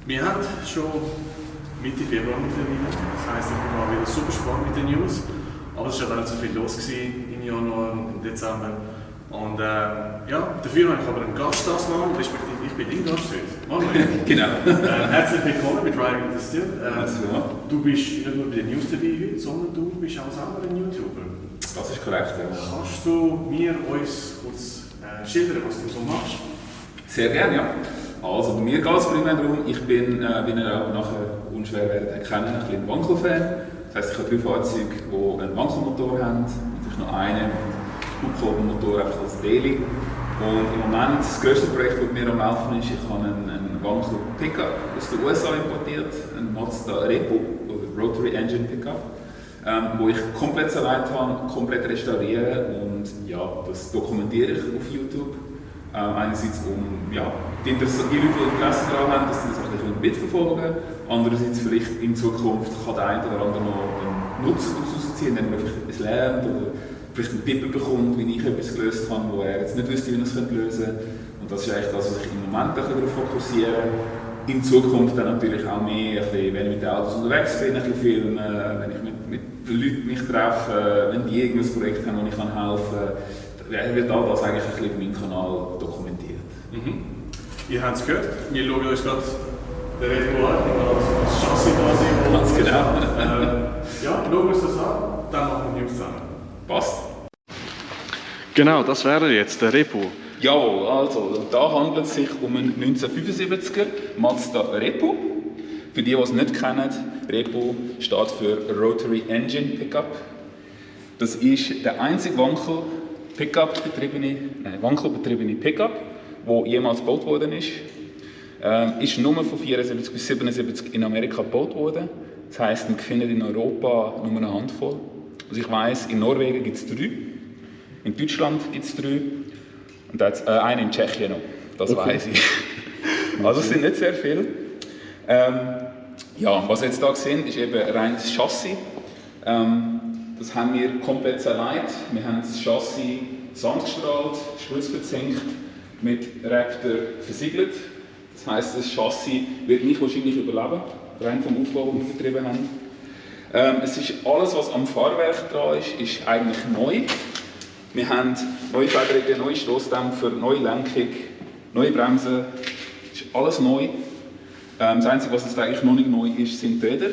Wir haben schon Mitte Februar mittlerweile. Das heisst, ich bin mal wieder super spannend mit den News. Aber es war ja nicht so viel los im Januar und im Dezember. Und dafür habe ich aber einen Gast das Mal, respektive ich bin dein Gast heute. Manuel. Genau. Herzlich willkommen mit Driving Interessiert. Du bist nicht nur bei den News dabei heute, sondern du bist auch selber ein YouTuber. Das ist korrekt, ja. Kannst du uns kurz schildern, was du so machst? Sehr gerne, ja. Also bei mir geht es primär darum, ich bin, wie ihr auch nachher unschwer werdet erkennen, ein bisschen Wankel-Fan. Das heisst, ich habe 3 Fahrzeuge, die einen Wankelmotor haben, natürlich noch einen Hubschraubermotor einfach als Daily. Und im Moment, das grösste Projekt, das bei mir am Laufen ist, ich habe einen Wankel Pickup aus den USA importiert, einen Mazda Repo, oder Rotary Engine Pickup, wo ich komplett saniert habe, komplett restauriere und ja, das dokumentiere ich auf YouTube. Einerseits die Leute, die Interesse daran haben, dass sie das ein bisschen mitverfolgen. Andererseits vielleicht in Zukunft kann der eine oder andere noch einen Nutzen daraus ziehen, indem er etwas lernt oder vielleicht einen Tipp bekommt, wie ich etwas gelöst habe, wo er jetzt nicht wüsste, wie er es lösen könnte. Und das ist eigentlich das, was ich im Moment darauf fokussiere. In Zukunft dann natürlich auch mehr, wenn ich mit den Autos unterwegs bin, ein bisschen filmen, wenn ich mit Leuten mich treffe, wenn die irgendein Projekt haben, wo ich helfen kann. Wird all das eigentlich ein bisschen auf meinem Kanal dokumentiert. Ihr habt es gehört, wir schauen uns gerade den Repo an, das Chassis quasi. Ganz genau. Schauen wir uns das an, dann machen wir News zusammen. Passt. Genau, das wäre jetzt der Repo. Jawohl, also da handelt es sich um einen 1975er Mazda Repo. Für die es nicht kennen, Repo steht für Rotary Engine Pickup. Das ist der einzige wankelbetriebene Pickup, der jemals gebaut worden ist. Ist nur von 74 bis 77 in Amerika gebaut worden. Das heisst, man findet in Europa nur eine Handvoll. Also ich weiss, in Norwegen gibt es 3, in Deutschland gibt es 3 und einen in Tschechien noch. Das weiss ich. Also es sind nicht sehr viele. Was wir jetzt hier sehen, ist eben rein das Chassis. Das haben wir komplett zerlegt. Wir haben das Chassis sandgestrahlt, schmutzverzinkt, mit Raptor versiegelt. Das heisst, das Chassis wird nicht wahrscheinlich überleben, rein vom Aufbau, den wir betrieben haben. Es ist alles, was am Fahrwerk dran ist eigentlich neu. Wir haben neue Federungen, neue Stossdämpfer, neue Lenkung, neue Bremsen. Es ist alles neu. Das Einzige, was jetzt eigentlich noch nicht neu ist, sind die Räder.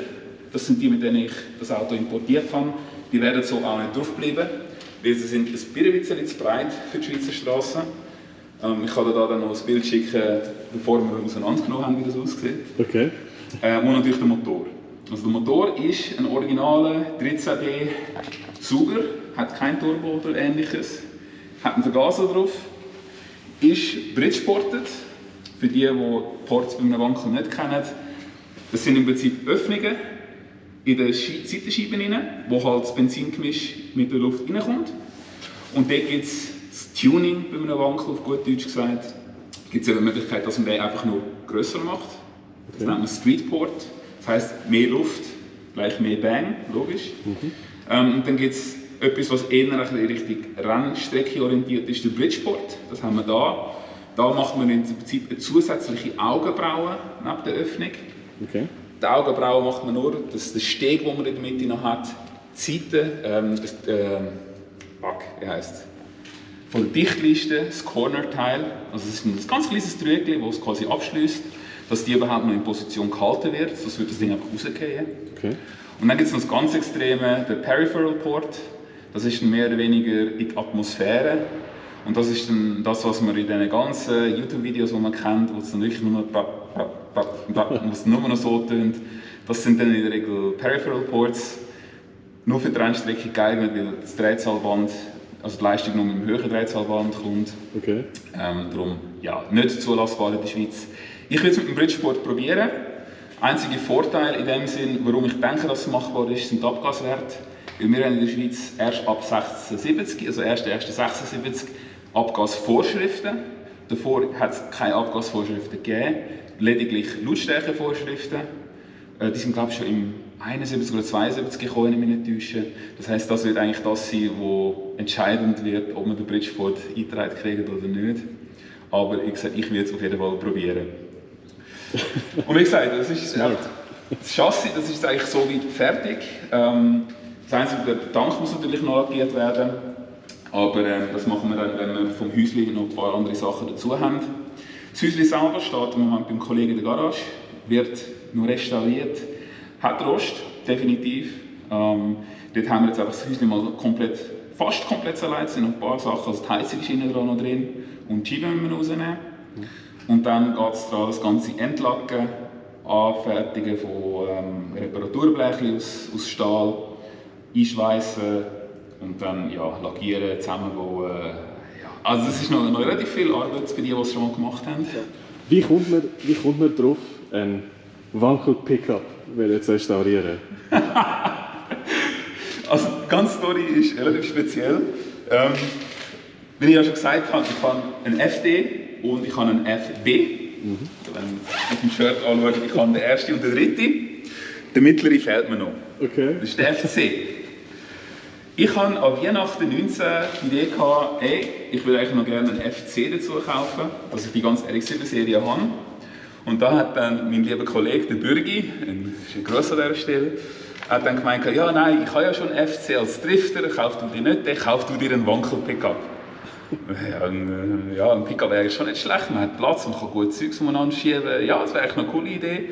Das sind die, mit denen ich das Auto importiert habe. Die werden so auch nicht draufbleiben, weil sie sind ein bisschen zu breit für die Schweizer Straßen. Ich kann dir da dann noch ein Bild schicken, bevor wir auseinandergenommen haben, wie das aussieht. Okay. Und natürlich der Motor. Also der Motor ist ein originaler 13D Sauger, hat kein Turbo oder ähnliches, hat einen Vergaser drauf, ist Bridgeported. Für die Ports bei einem Wankel nicht kennen, das sind im Prinzip Öffnungen in den Seitenscheiben rein, wo halt das Benzingemisch mit der Luft reinkommt. Und dort gibt es das Tuning bei einem Wankel, auf gut Deutsch gesagt. Gibt es eine Möglichkeit, dass man den einfach nur grösser macht. Das nennt man Streetport. Das heisst, mehr Luft, gleich mehr Bang, logisch. Und dann gibt es etwas, was eher in Richtung Rennstrecke orientiert ist, der Bridgeport. Das haben wir da. Da macht man im Prinzip eine zusätzliche Augenbraue neben der Öffnung. Okay. Die Augenbraue macht man nur, dass der Steg, den man in der Mitte noch hat, die Seite, von der Dichtliste, das Corner-Teil, also es ist ein ganz kleines Trügel, das es quasi abschließt, dass die überhaupt noch in Position gehalten wird, sonst wird das Ding einfach rausgehen. Okay. Und dann gibt es noch das ganz Extreme, der Peripheral Port. Das ist mehr oder weniger in die Atmosphäre. Und das ist dann das, was man in diesen ganzen YouTube-Videos, die man kennt, wo es dann wirklich nur noch so tönt. Das sind dann in der Regel Peripheral Ports, nur für die Rennstrecke geeignet, weil das Drehzahlband, also die Leistung nur mit einem höheren Drehzahlband kommt. Okay. Darum nicht zulassbar in der Schweiz. Ich will es mit dem Bridgeport probieren. Der einzige Vorteil in dem Sinn, warum ich denke, dass es machbar ist, sind die Abgaswerte. Weil wir haben in der Schweiz erst ab 76, also 1.1.76, Abgasvorschriften. Davor hat es keine Abgasvorschriften gegeben, lediglich Lautstärkevorschriften. Die sind, glaube ich, schon im 71 oder 72 gekommen, wenn ich mich nicht täusche. Das heisst, das wird eigentlich das sein, was entscheidend wird, ob man den Bridgeport eingetragen kriegt oder nicht. Aber ich will es auf jeden Fall probieren. Und wie gesagt, das ist das Chassis, das ist eigentlich so weit fertig. Das Einzige, der Tank muss natürlich noch lackiert werden. Aber das machen wir dann, wenn wir vom Häuschen noch ein paar andere Sachen dazu haben. Das Häuschen selber steht im Moment beim Kollegen in der Garage, wird noch restauriert, hat Rost, definitiv. Dort haben wir jetzt einfach das Häuschen mal fast komplett allein, es sind noch ein paar Sachen, also die Heizung ist innen dran noch drin und die Schiene müssen wir rausnehmen. Und dann geht es daran, das Ganze entlacken, anfertigen von Reparaturblechen aus Stahl, einschweißen und dann lackieren, zusammenbauen. Also es ist noch relativ viel Arbeit für die es schon mal gemacht haben. Wie kommt man drauf, einen Wankel-Pickup zu restaurieren? Also die ganze Story ist relativ speziell. Wie ich ja schon gesagt habe, ich habe einen FD und ich habe einen FB. Wenn man auf dem Shirt anschaut, ich habe den ersten und den dritten. Der mittlere fehlt mir noch. Okay. Das ist der FC. Ich hatte an Weihnachten 19 die Idee gehabt, ich würde eigentlich noch gerne einen FC dazu kaufen, dass ich die ganze RX-7-Serie habe. Und da hat dann mein lieber Kollege, der Bürgi, ein Grüß an dieser Stelle, hat dann gemeint, ja nein, ich habe ja schon einen FC als Drifter, kauf du dir nicht den, kauf du dir einen Wankel-Pickup. Ja, ein Pickup wäre schon nicht schlecht, man hat Platz, man kann gut Zeugs umeinander schieben. Ja, das wäre eigentlich eine coole Idee.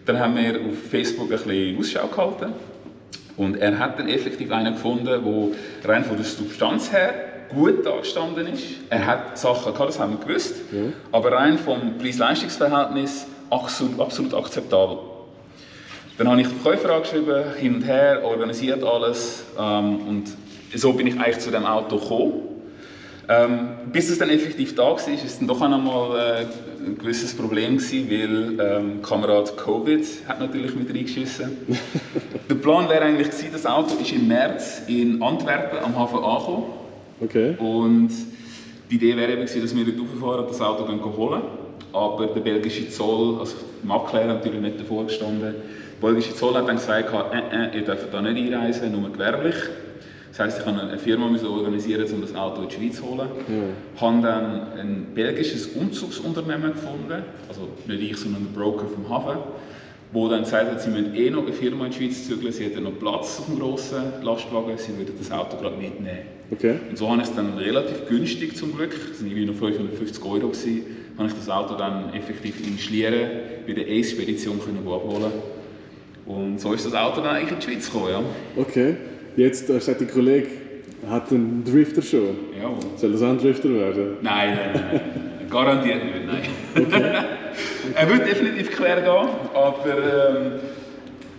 Dann haben wir auf Facebook ein bisschen Ausschau gehalten. Und er hat dann effektiv einen gefunden, der rein von der Substanz her gut angestanden ist. Er hat Sachen gehabt, das haben wir gewusst, aber rein vom Preis-Leistungs-Verhältnis absolut akzeptabel. Dann habe ich den Käufer angeschrieben, hin und her, organisiert alles und so bin ich eigentlich zu dem Auto gekommen. Bis es dann effektiv da war, ist es dann doch einmal ein gewisses Problem gewesen, weil Kamerad Covid hat natürlich mit reingeschissen. Der Plan wäre eigentlich gewesen, das Auto ist im März in Antwerpen am Hafen angekommen. Okay. Und die Idee wäre eben gewesen, dass wir dort rauffahren und das Auto holen. Aber der belgische Zoll, also Makler natürlich nicht davor gestanden, der belgische Zoll hat dann gesagt, ihr dürft da nicht einreisen, nur gewerblich. Das heisst, ich musste eine Firma organisieren, um das Auto in die Schweiz zu holen. Ich habe dann ein belgisches Umzugsunternehmen gefunden, also nicht ich, sondern ein Broker vom Hafen, der dann gesagt hat, sie müssen noch eine Firma in die Schweiz zügeln, sie hätten noch Platz auf dem grossen Lastwagen, sie würden das Auto gerade mitnehmen. Okay. Und so habe ich es dann relativ günstig zum Glück, das waren irgendwie noch 550 €, habe ich das Auto dann effektiv in Schlieren bei der Ace-Spedition abholen. Und so ist das Auto dann eigentlich in die Schweiz gekommen. Ja. Okay. Jetzt sagt der Kollege, hat einen Drifter schon. Ja. Soll das auch ein Drifter werden? Nein. Garantiert nicht, nein. Okay. Er wird definitiv quer gehen, aber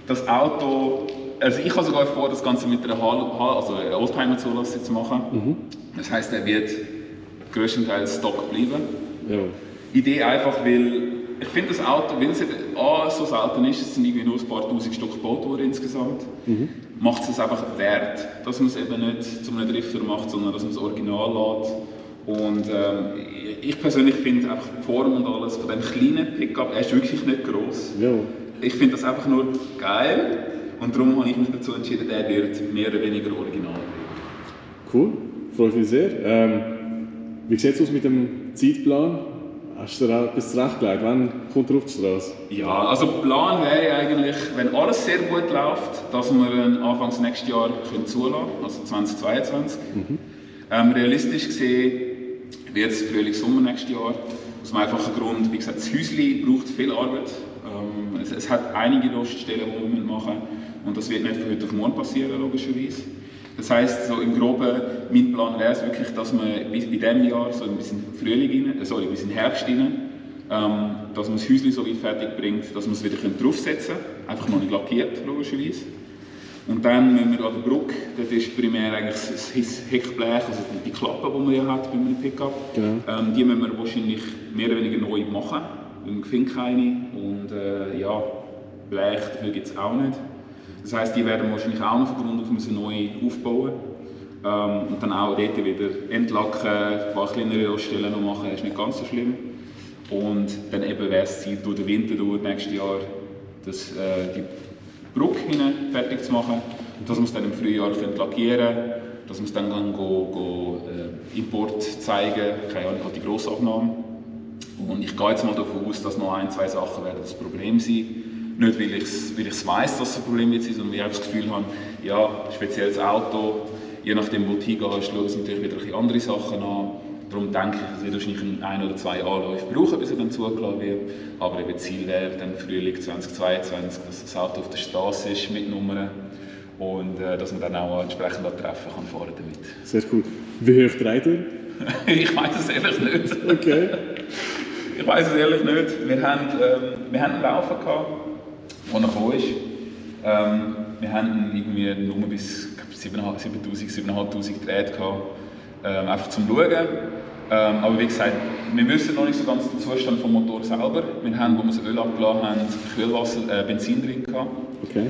das Auto, also ich habe sogar vor, das Ganze mit einer Oldtimer-Zulassung zu machen. Das heisst, er wird größtenteils Stock bleiben. Ja. Idee einfach, weil ich finde das Auto, weil es so selten ist, es sind irgendwie nur ein paar tausend Stück gebaut worden insgesamt, macht es einfach wert, dass man es eben nicht zu einem Drifter macht, sondern dass man es original lässt. Und ich persönlich finde einfach die Form und alles von diesem kleinen Pickup, er ist wirklich nicht gross. Ja. Ich finde das einfach nur geil und darum habe ich mich dazu entschieden, der wird mehr oder weniger original werden. Cool, freut mich sehr. Wie sieht es aus mit dem Zeitplan? Hast du dir auch etwas zurechtgelegt? Wann kommt er auf die Straße? Ja, also der Plan wäre eigentlich, wenn alles sehr gut läuft, dass wir ihn Anfangs nächstes Jahr zulassen können, also 2022. Realistisch gesehen wird es Frühling, Sommer nächstes Jahr. Aus dem einfachen Grund, wie gesagt, das Häuschen braucht viel Arbeit. Es hat einige Roststellen, die wir machen müssen. Und das wird nicht von heute auf morgen passieren, logischerweise. Das heisst, so im Groben, mein Plan wäre es wirklich, dass man bis in diesem Jahr, so bis in Frühling bis in Herbst rein, dass man das Häuschen so weit fertig bringt, dass man es wieder draufsetzen können. Einfach noch nicht lackiert, logischerweise. Und dann müssen wir an der Brücke, das ist primär eigentlich das Heckblech, also die Klappe, die man ja hat bei einem Pickup. Genau. Die müssen wir wahrscheinlich mehr oder weniger neu machen, weil wir finden keine. Und Blech dafür gibt es auch nicht. Das heisst, die werden wir wahrscheinlich auch noch von Grund auf müssen neu aufbauen. Und dann auch dort wieder entlacken, ein paar kleinere Roststellen noch machen, das ist nicht ganz so schlimm. Und dann eben wäre es Zeit, durch den Winter durch nächstes Jahr die Brücke fertig zu machen. Und dass wir es dann im Frühjahr lackieren können, dass wir es dann Import zeigen, keine Ahnung, halt die Grossabnahme. Und ich gehe jetzt mal davon aus, dass noch 1, 2 Sachen werden das Problem sein. Nicht, weil ich es weiss, dass es ein Problem wird, sondern weil ich das Gefühl habe, ja, spezielles Auto, je nachdem, wo du hingehst, schauen sie natürlich wieder ein bisschen andere Sachen an. Darum denke ich, es wird wahrscheinlich 1 oder 2 Anläufe brauchen, bis er dann zugelassen wird. Aber eben Ziel wäre dann Frühling 2022, dass das Auto auf der Straße ist mit Nummern und dass man dann auch entsprechend an Treffen kann fahren damit. Sehr gut. Wie hoch dreht er? Ich weiß es ehrlich nicht. Okay. Ich weiß es ehrlich nicht. Wir haben einen Laufen gehabt, der er gekommen ist. Wir haben irgendwie nur bis 7'500 Drähte gehabt. Einfach zum Schauen. Aber wie gesagt, wir wissen noch nicht so ganz den Zustand des Motors selber. Wir haben, wo wir das Öl abgelassen haben, Kühlwasser, Benzin drin gehabt. Okay.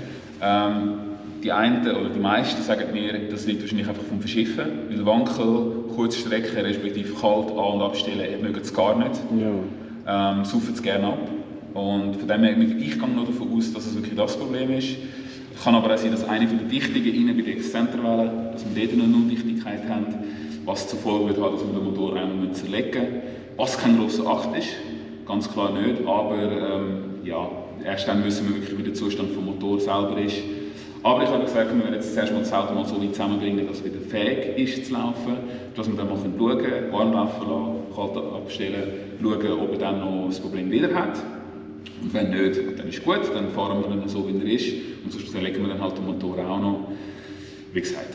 Die einen oder die meisten sagen mir, das liegt wahrscheinlich einfach vom Verschiffen. Weil Wankel, Kurzstrecke, respektive kalt an- und abstellen, mögen es gar nicht. Ja. Saufen es gerne ab. Und von dem her, ich gehe noch davon aus, dass es wirklich das Problem ist. Es kann aber auch sein, dass eine von den Dichtungen innen bei den Exzenterwellen, dass wir dort eine Nulldichtigkeit haben, was zur Folge wird haben, dass wir den Motor einmal zerlegen müssen. Was kein grosser Akt ist, ganz klar nicht, aber ja, erst dann wissen wir wirklich, wie der Zustand des Motors selber ist. Aber ich habe gesagt, wir werden jetzt zuerst mal das Auto mal so weit zusammenbringen, dass es wieder fähig ist zu laufen, dass wir dann mal schauen können, warm laufen lassen, kalt abstellen, schauen, ob er dann noch das Problem wieder hat. Und wenn nicht, dann ist gut, dann fahren wir ihn so, wie er ist. Und sonst verlegen wir dann halt den Motor auch noch. Wie gesagt,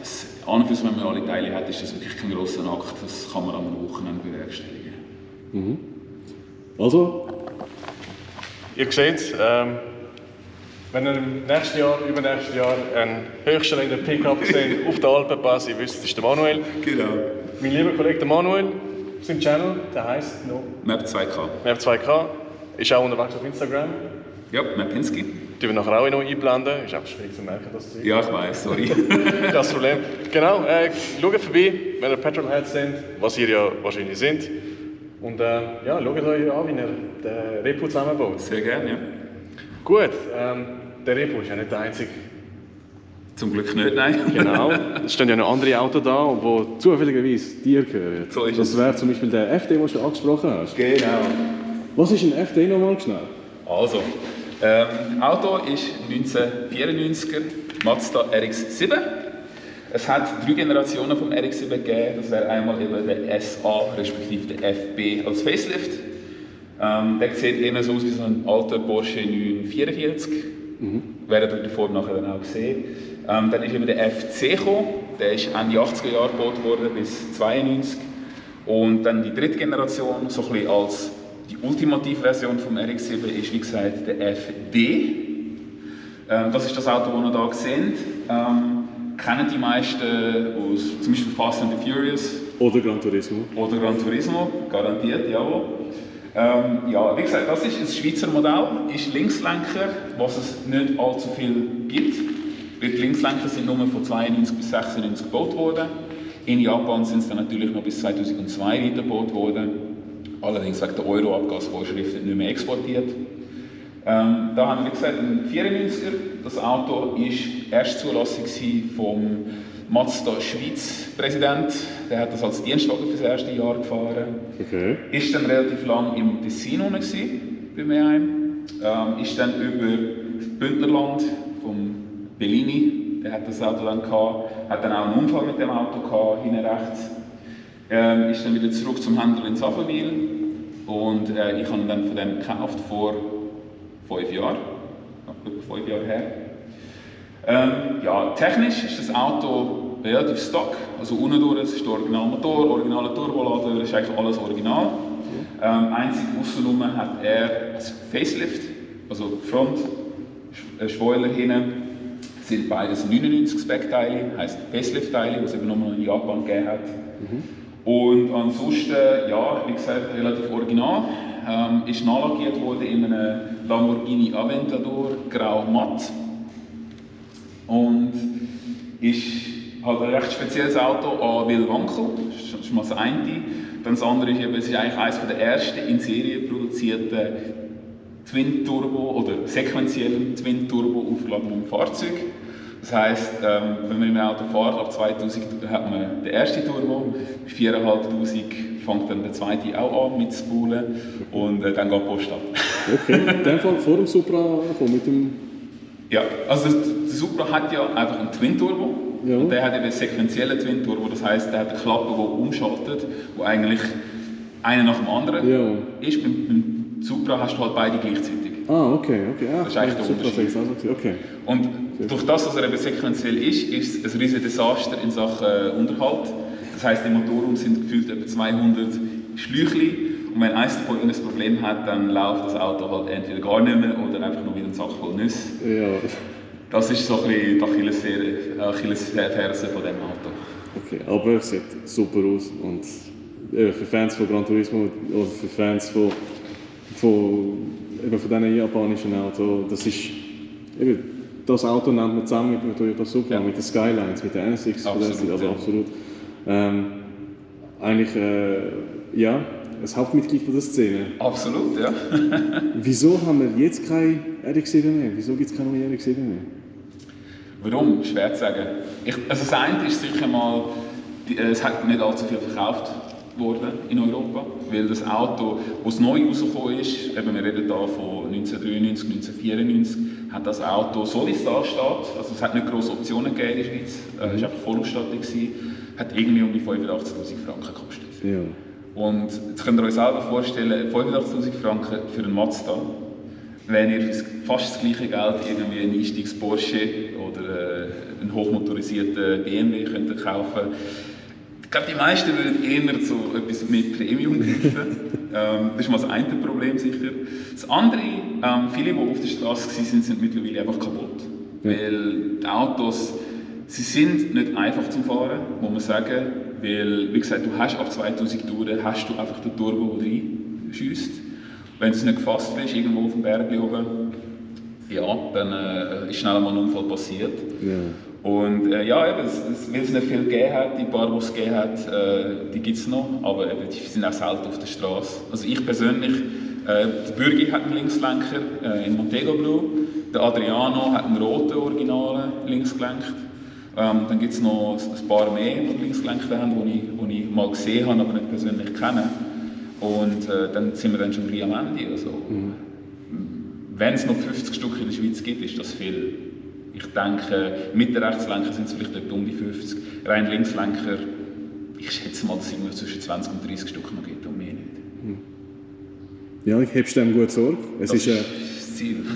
an und für sich, wenn man alle Teile hat, ist das wirklich kein grosser Akt. Das kann man am Wochenende bewerkstelligen. Mhm. Also? Ihr seht, wenn ihr nächstes Jahr, übernächstes Jahr einen höchststehenden Pickup seht auf der Alpenpass, ihr wisst, das ist der Manuel. Genau. Mein lieber Kollege der Manuel, sein Channel, der heisst noch Map 2K. Map 2K, ist auch unterwegs auf Instagram. Ja, Mapinski. Die wir nachher auch noch einblenden. Ist auch schwierig zu merken, dass das Ja, ich weiss, sorry. das Problem. Genau, schaut vorbei, wenn ihr Petrolheads sind, was ihr ja wahrscheinlich sind. Und ja, schaut euch an, wie ihr den Repo zusammenbaut. Sehr gerne, ja. Gut, der Repo ist ja nicht der einzige. Zum Glück nicht, nein. Genau, es stehen ja noch andere Autos da, die zufälligerweise dir gehören. So ist Das wäre zum Beispiel der FD, den du angesprochen hast. Genau. Was ist ein FD nochmal schnell? Also, Auto ist 1994er Mazda RX-7. Es hat 3 Generationen vom RX-7 gegeben. Das wäre einmal eben der SA, respektive der FB als Facelift. Der sieht eher so aus wie so ein alter Porsche 944. Werdet ihr in der Form nachher dann auch sehen. Dann ist eben der FC gekommen. Der ist Ende 80er Jahre gebaut worden bis 92. Und dann die 3. Generation, so ein bisschen als die ultimative Version vom RX-7 ist, wie gesagt, der FD. Das ist das Auto, das ihr hier seht. Kennen die meisten aus zum Beispiel Fast and the Furious. Oder Gran Turismo. Oder Gran Turismo, garantiert, jawohl. Ja, wie gesagt, das ist ein Schweizer Modell, ist Linkslenker, was es nicht allzu viel gibt. Die Linkslenker sind nur von 92 bis 96 gebaut worden. In Japan sind es dann natürlich noch bis 2002 weitergebaut worden. Allerdings wegen der Euro-Abgasvorschriften nicht mehr exportiert. Da haben wir, wie gesagt, einen 94er. Das Auto war Erstzulassung vom Mazda Schweiz Präsident. Der hat das als Dienstwagen für das erste Jahr gefahren. Okay. Ist dann relativ lang im Tessin bei Meheim. Ist dann über das Bündnerland vom Bellini. Der hat das Auto dann gehabt. Hat dann auch einen Unfall mit dem Auto gehabt, hinten rechts. Ist dann wieder zurück zum Händler in Saffenwil und ich habe ihn dann von dem gekauft vor 5 Jahren, etwa 5 Jahre her. Ja, technisch ist das Auto relativ stock, also unten durch, es ist der Originalmotor, originale Turbolader, ist eigentlich alles original. Einzig außenrum hat er ein Facelift, also Front, Spoiler hinten, sind beides 99 Spec-Teile, heisst Facelift-Teile, was es eben nur in Japan gegeben hat. Und ansonsten, ja, wie gesagt, relativ original. Ist nachlackiert worden in einem Lamborghini Aventador grau matt. Und ist halt ein recht spezielles Auto an Will Wankel. Das ist mal das eine. Dann das andere ist, es ist eigentlich eines der ersten in Serie produzierten Twin-Turbo oder sequenziellen Twin-Turbo aufgeladenen Fahrzeuge. Das heisst, wenn man im Auto fährt, ab 2000 hat man den ersten Turbo, bei 4'500 fängt dann der zweite auch an mit zu spulen und dann geht die Post ab. Okay, in dem Fall vor dem Supra mit dem... Ja, also der Supra hat ja einfach einen Twin-Turbo. Ja. Und der hat eben einen sequentiellen Twin-Turbo, das heisst, der hat eine Klappe, die umschaltet, wo eigentlich einer nach dem anderen ist. Beim Supra hast du halt beide gleichzeitig. Ah, okay. Ja, das ist eigentlich der Unterschied. Okay. Und durch das, dass er eben sequenziell ist es ein riesiges Desaster in Sachen Unterhalt. Das heisst, im Motorraum sind gefühlt etwa 200 Schläuche. Und wenn eins davon ein Problem hat, dann läuft das Auto halt entweder gar nicht mehr oder einfach nur wieder einen Sack voll Nüsse. Ja. Das ist so ein bisschen die Achillesferse von diesem Auto. Okay, aber es sieht super aus. Und für Fans von Gran Turismo oder für Fans von diesen japanischen Autos, das ist eben, das Auto nennt man zusammen mit dem Toyota Supra, mit den Skylines, mit der NSX, absolut, also absolut. Eigentlich, ja, ein Hauptmitglied von der Szene. Absolut, ja. Wieso haben wir jetzt keine RX-7 mehr? Wieso gibt es keine neue RX-7 mehr? Warum? Schwer zu sagen. Also das eine ist sicher mal, es hat nicht allzu viel verkauft worden in Europa, weil das Auto, das neu rausgekommen ist, eben wir reden hier von 1993, 1994, hat das Auto, so wie es da steht, also es hat nicht grosse Optionen gegeben in der Schweiz, es war einfach Vollausstattung, hat irgendwie um die 85'000 Franken gekostet. Ja. Und jetzt könnt ihr euch selber vorstellen, 85'000 Franken für einen Mazda, wenn ihr fast das gleiche Geld irgendwie einen Einstiegs-Porsche oder einen hochmotorisierten BMW könnt kaufen. Ich glaube, die meisten würden eher zu etwas mit Premium greifen. Das ist mal das eine Problem sicher. Das andere, viele, die auf der Straße waren, sind mittlerweile einfach kaputt. Ja. Weil die Autos, sie sind nicht einfach zum Fahren, muss man sagen. Weil, wie gesagt, du hast ab 2000 Touren hast du einfach den Turbo, der reinschiesst. Wenn du es nicht gefasst bist, irgendwo auf dem Berg oben, ja, dann ist schnell mal ein Unfall passiert. Ja. Und ja, eben, weil es nicht viel gegeben hat, die paar, die es gegeben hat, die gibt es noch, aber eben, die sind auch selten auf der Straße. Also ich persönlich, der Bürgi hat einen Linkslenker in Montego Blue, der Adriano hat einen roten originalen Linksgelenk. Dann gibt es noch ein paar mehr, die Linksgelenke haben, die ich mal gesehen habe, aber nicht persönlich kenne. Und dann sind wir dann schon gleich am Ende. Also, wenn es noch 50 Stück in der Schweiz gibt, ist das viel. Ich denke, mit den Rechtslenker sind es vielleicht etwa um die 50. Rein Linkslenker, ich schätze mal, dass es zwischen 20 und 30 Stück noch gibt und mehr nicht. Ja, ich hebst dem gut Sorge. Es ist eine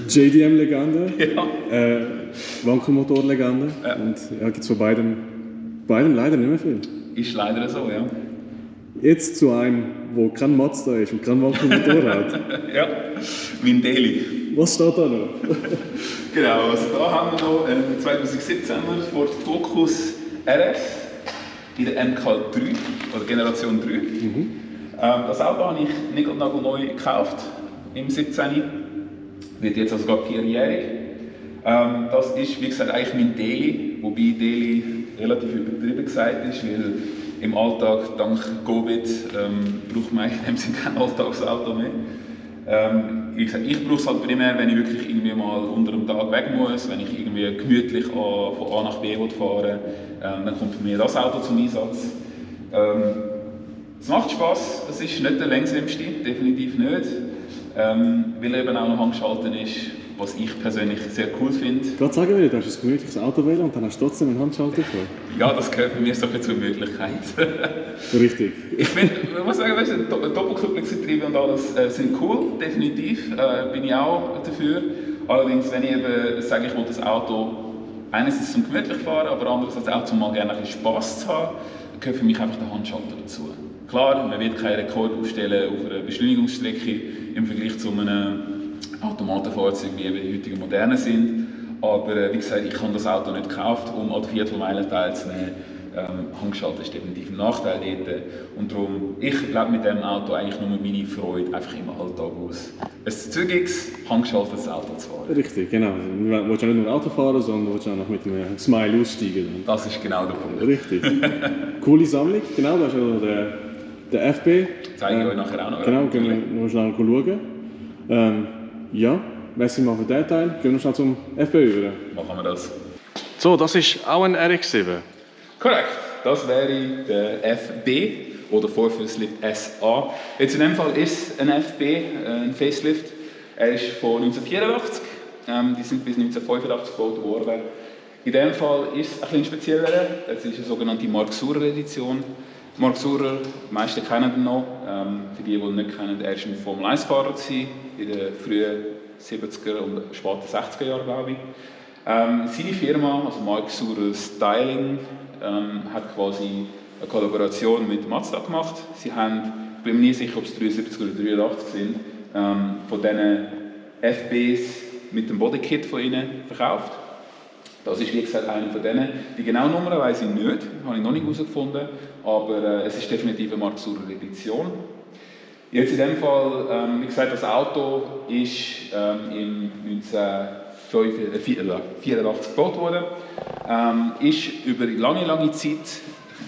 JDM-Legende, ja. Wankelmotor-Legende. Ja. Und ja, gibt es von beidem leider nicht mehr viel. Ist leider so, ja. Jetzt zu einem, der kein Mazda ist und kein Wankelmotor hat. Ja, mein Daily. Was steht da noch? Genau, also da haben wir noch einen 2017er Ford Focus RS in der MK3 oder Generation 3. Das Auto habe ich niegelnagelneu gekauft im 17. Wird jetzt also gerade 4-jährig. Das ist, wie gesagt, eigentlich mein Daily, wobei Daily relativ übertrieben gesagt ist, weil im Alltag, dank Covid, braucht man in dem Sinne kein Alltagsauto mehr. Wie gesagt, ich brauche es halt primär, wenn ich wirklich irgendwie mal unter dem Tag weg muss, wenn ich irgendwie gemütlich von A nach B fahren will, dann kommt für mich das Auto zum Einsatz. Es macht Spass, es ist nicht der längsamste, definitiv nicht, weil er eben auch noch handgeschaltet ist, was ich persönlich sehr cool finde. Gerade sagen wir, du hast ein gemütliches Auto wählen und dann hast du trotzdem einen Handschalter gehabt. Ja, das gehört bei mir so zur Möglichkeit. Richtig. Ich muss sagen, weißt du, Doppelkupplungsgetriebe und alles sind cool, definitiv, bin ich auch dafür. Allerdings, wenn ich eben sage, ich will das Auto einerseits zum gemütlich fahren, aber andererseits auch zum mal gerne ein bisschen Spass zu haben, gehört für mich einfach der Handschalter dazu. Klar, man wird keinen Rekord aufstellen auf einer Beschleunigungsstrecke im Vergleich zu einem Automatenfahrzeugen, wie eben die heutigen modernen sind. Aber wie gesagt, ich habe das Auto nicht gekauft, um an der Viertelmeile teilzunehmen. Handgeschaltet ist definitiv ein Nachteil dort. Und darum, ich lebe mit diesem Auto eigentlich nur meine Freude einfach im Alltag aus. Ein zügiges, handgeschaltetes Auto zu fahren. Richtig, genau. Du willst ja nicht nur Auto fahren, sondern du willst auch noch mit einem Smile aussteigen. Das ist genau der Punkt. Richtig. Coole Sammlung, genau, da ist ja der FB. Zeige ich euch nachher auch noch. Genau, gehen wir noch schnell schauen. Ja, merci mal für den Teil. Gehen wir schnell zum FB über. Machen wir das. So, das ist auch ein RX-7. Korrekt. Das wäre der FB oder Vorführungslift SA. Jetzt in dem Fall ist es ein FB, ein Facelift. Er ist von 1984. Die sind bis 1985 gebaut worden. In dem Fall ist es ein bisschen spezieller. Es ist eine sogenannte Mark Surer Edition. Mark Surer, die meisten kennen ihn noch. Für die ihn nicht kennen, er war ein Formel-1-Fahrer in den frühen 70er und späten 60er Jahren, glaube ich. Seine Firma, also Mark Surer Styling, hat quasi eine Kollaboration mit Mazda gemacht. Sie haben, ich bin mir nicht sicher, ob es 73 oder 83 sind, von diesen FBs mit dem Bodykit von ihnen verkauft. Das ist wie gesagt einer von denen. Die genaue Nummer weiß ich nicht, habe ich noch nicht herausgefunden, aber es ist definitiv eine Mark Surer Edition. Jetzt in dem Fall, wie gesagt, das Auto ist im 1984 gebaut worden, ist über lange Zeit,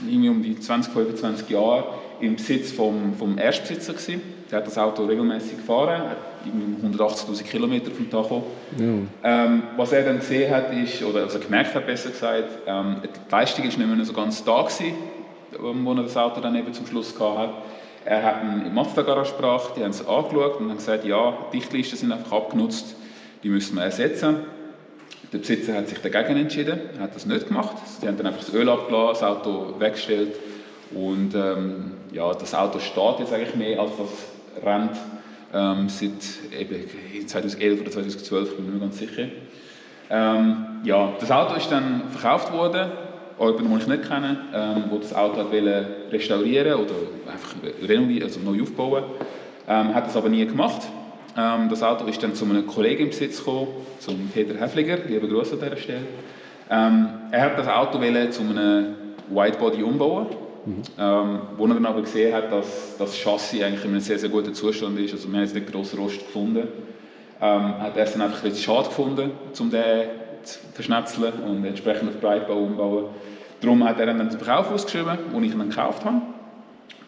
irgendwie um die 20-25 Jahre, im Besitz vom Erstbesitzer gewesen. Der hat das Auto regelmäßig gefahren, hat 180'000 Kilometer vom Tag gekommen. Ja. Was er dann gesehen hat, also gemerkt hat, besser gesagt, die Leistung ist nicht mehr so ganz da gewesen, wo er das Auto dann eben zum Schluss gehabt hat. Er hat ihn in die Mazda-Garage gebracht, die haben es angeschaut und haben gesagt, ja, die Dichtlisten sind einfach abgenutzt, die müssen wir ersetzen. Der Besitzer hat sich dagegen entschieden, hat das nicht gemacht. Sie haben dann einfach das Öl abgelassen, das Auto weggestellt und ja, das Auto steht jetzt eigentlich mehr als das rennt. Seit eben 2011 oder 2012, bin ich mir ganz sicher. Ja, das Auto ist dann verkauft worden, jemanden, den ich nicht kenne, der das Auto wollte restaurieren oder einfach renovieren, also neu aufbauen. Hat das aber nie gemacht. Das Auto ist dann zu einem Kollegen im Besitz gekommen, zum Peter Häfliger, lieber Gruß an dieser Stelle. Er hat das Auto zu einem Whitebody umbauen. Wo er dann aber gesehen hat, dass das Chassis eigentlich in einem sehr, sehr guten Zustand ist, also wir haben jetzt nicht grossen Rost gefunden, hat er es dann einfach jetzt schade gefunden, um den zu verschnetzeln und entsprechend auf Breitbau umbauen. Darum hat er dann den Verkauf ausgeschrieben, den ich dann gekauft habe.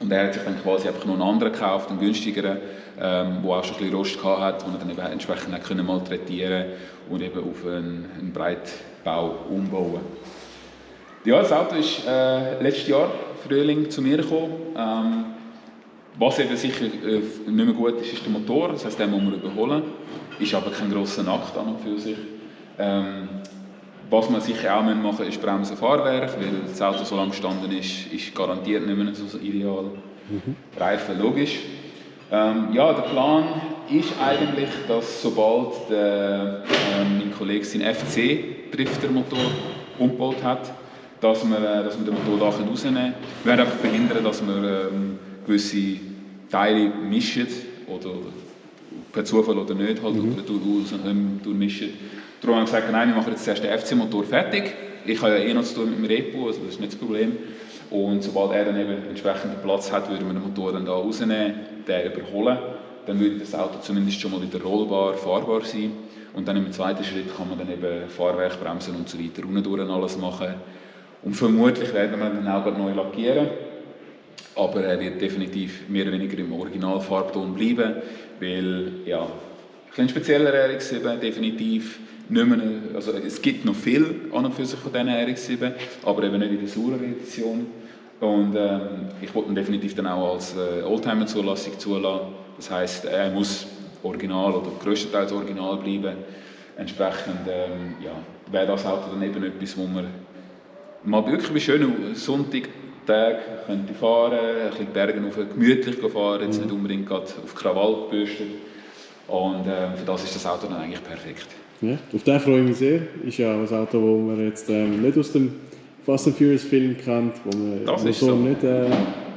Und er hat sich dann quasi einfach noch einen anderen gekauft, einen günstigeren, der auch schon ein bisschen Rost gehabt hat, den er dann eben entsprechend auch malträtieren und eben auf einen Breitbau umbauen. Ja, das Auto ist letztes Jahr Frühling zu mir gekommen. Was eben sicher nicht mehr gut ist, ist der Motor. Das heisst, den muss man überholen. Ist aber kein grosser Akt an und für sich. Was man sicher auch machen muss, ist Bremsen, Fahrwerk, weil das Auto so lange gestanden ist garantiert nicht mehr so ideal. Reifen, logisch. Ja, der Plan ist eigentlich, dass sobald mein Kollege seinen FC-Drifter-Motor umgebaut hat, dass wir den Motor da rausnehmen können. Wir werden einfach verhindern, dass wir gewisse Teile mischen oder per Zufall oder nicht halt, oder durchmischen. Darum haben wir gesagt, nein, wir machen jetzt zuerst den FC-Motor fertig. Ich habe ja noch zu tun mit dem Repo, also das ist nicht das Problem. Und sobald er dann eben entsprechenden Platz hat, würden wir den Motor dann da rausnehmen, den überholen. Dann würde das Auto zumindest schon mal wieder rollbar, fahrbar sein. Und dann im zweiten Schritt kann man dann eben Fahrwerk, Bremsen und so weiter unten alles machen. Und vermutlich werden wir dann auch neu lackieren. Aber er wird definitiv mehr oder weniger im Originalfarbton bleiben, weil ja, ein bisschen spezieller RX-7 definitiv nicht mehr, also es gibt noch viel an und für sich von diesen RX-7, aber eben nicht in der Surer Edition. Und ich wollte ihn definitiv dann auch als Oldtimer-Zulassung zulassen. Das heisst, er muss original oder grösstenteils original bleiben. Entsprechend ja, wäre das Auto dann eben etwas, wo man mal wirklich bei schönen Sonntagtagen könnte fahren, ein bisschen Bergen auf gemütlich fahren, jetzt nicht unbedingt gerade auf Krawall gebürstet. Und für das ist das Auto dann eigentlich perfekt. Ja, auf den freue ich mich sehr. Ist ja auch ein Auto, das man jetzt nicht aus dem Fast and Furious Film kennt, wo man so nicht,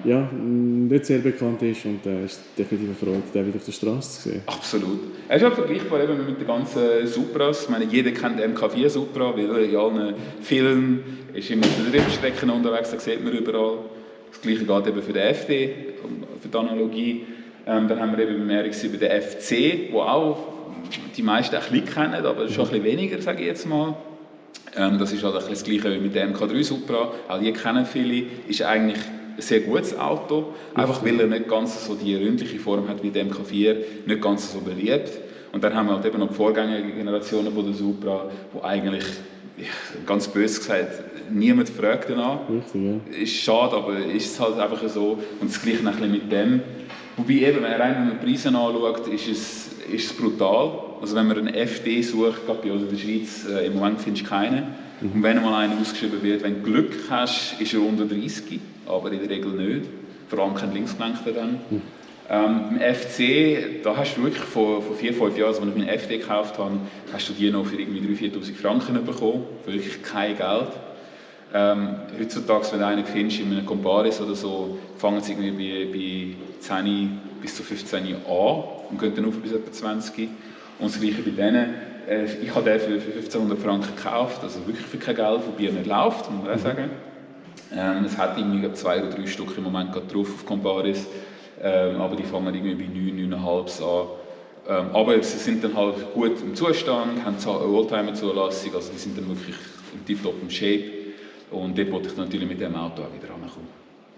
nicht sehr bekannt ist, und es ist definitiv eine Freude, den wieder auf der Straße zu sehen. Absolut. Er ist auch vergleichbar eben mit den ganzen Supras. Ich meine, jeder kennt den MK4 Supra, weil er in allen Filmen ist immer auf den Driftstrecken unterwegs, da sieht man überall. Das Gleiche geht eben für den FD, für die Analogie. Dann haben wir eben beim RX-7 den FC, wo auch die meisten ein bisschen kennen, aber schon ein bisschen weniger, sage ich jetzt mal. Das ist halt ein bisschen das Gleiche wie mit dem MK3 Supra. Auch die kennen viele. Ist eigentlich ein sehr gutes Auto, einfach weil er nicht ganz so die ründliche Form hat wie der MK4, nicht ganz so beliebt. Und dann haben wir halt eben noch die Vorgängergenerationen von der Supra, die eigentlich ganz böse gesagt, niemand fragt danach. Richtig, ja. Ist schade, aber ist es halt einfach so. Und das Gleiche ein bisschen mit dem. Wobei eben, wenn man die Preise anschaut, ist es brutal. Also wenn man einen FD sucht, gerade bei uns in der Schweiz, im Moment findest du keinen. Und wenn mal einer ausgeschrieben wird, wenn du Glück hast, ist er unter 30, aber in der Regel nicht. Vor allem kein Linksgelenkter dann. Im FC, da hast du wirklich vor 4-5 Jahren, als ich meinen FD gekauft habe, hast du die noch für irgendwie 3'000-4'000 Franken bekommen. Für wirklich kein Geld. Heutzutage, wenn du einen findest in einem Comparis oder so, fangen sie irgendwie bei 10 bis zu 15 an und gehen dann auf bis etwa 20. Und das Gleiche bei denen. Ich habe den für 1500 Franken gekauft, also wirklich für kein Geld, wobei er nicht läuft, muss man auch sagen. Es hat irgendwie 2 oder 3 Stück im Moment gerade drauf auf Comparis, aber die fangen irgendwie bei 9,5 an. Aber sie sind dann halt gut im Zustand, haben eine Oldtimer-Zulassung, also die sind dann wirklich im tiptop Shape. Und dort wollte ich natürlich mit dem Auto auch wieder rankommen.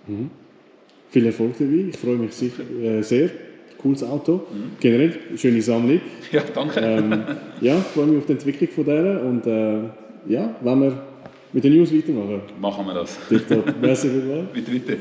Mhm. Viel Erfolg dabei, ich freue mich sicher, sehr. Cooles Auto, generell schöne Sammlung. Ja, danke. Ja, ich freue mich auf die Entwicklung von der und ja, wenn wir mit den News weitermachen. Machen wir das. Tipptopp, merci vielmals. Bitte, bitte.